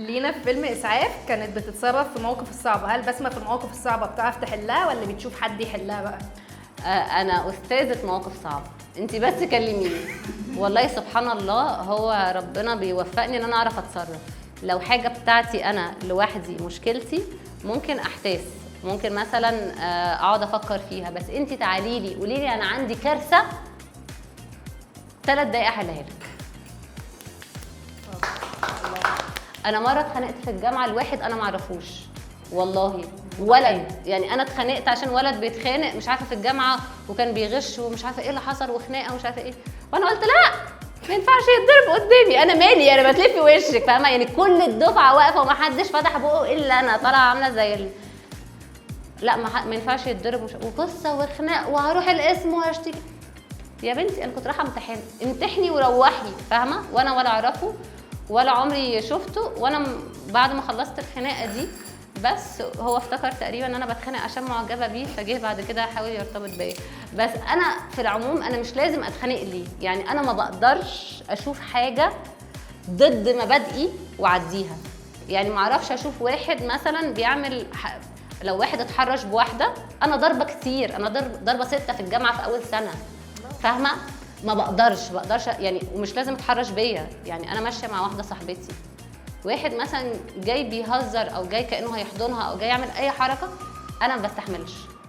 لينا في فيلم اسعاف كانت بتتصرف في المواقف الصعبه، هل بسمه في المواقف الصعبة بتعرف تحلها ولا بتشوف حد يحلها بقى؟ انا استاذه مواقف صعبه، انت بس كلميني. والله سبحان الله، هو ربنا بيوفقني ان انا اعرف اتصرف. لو حاجة بتاعتي انا لوحدي مشكلتي ممكن احتاس، ممكن مثلا اقعد افكر فيها، بس انت تعالي لي قولي لي انا عندي كارثة، 3 دقايق احلها لك. انا مرة اتخانقت في الجامعة لواحد انا ما اعرفوش والله، ولد، يعني انا اتخانقت عشان ولد بيتخانق مش عارفه في الجامعة، وكان بيغش ومش عارفه ايه اللي حصل وخناقه ومش عارفه ايه، وانا قلت لا ما ينفعش يتضرب قدامي، انا مالي، انا بتلفي وشك، فاهمه؟ يعني كل الدفعة واقفة ومحدش فتح بقه الا انا، طالعه عامله زي لا ما ينفعش يتضرب وقصة وخناق وهروح القسم وهشتكي. يا بنتي انا كنت رايحة امتحن، امتحني وروحي، فاهمه؟ وانا ولا اعرفه ولا عمري شفته، وانا بعد ما خلصت الخناقة دي بس هو افتكر تقريبا ان انا بتخانق عشان معجبه بيه، فجه بعد كده حاول يرتبط بيا. بس انا في العموم انا مش لازم اتخانق ليه، يعني انا ما بقدرش اشوف حاجة ضد مبادئي واعديها. يعني ما اعرفش اشوف واحد مثلا بيعمل لو واحد اتحرش بواحدة، انا ضربه كتير، انا ضربه 6 في الجامعة في اول سنة، فاهمه؟ ما بقدرش يعني، ومش لازم اتحرش بيا. يعني انا ماشية مع واحدة صاحبتي، واحد مثلا جاي بيهزر او جاي كانه هيحضنها او جاي يعمل اي حركة، انا ما بستحملش.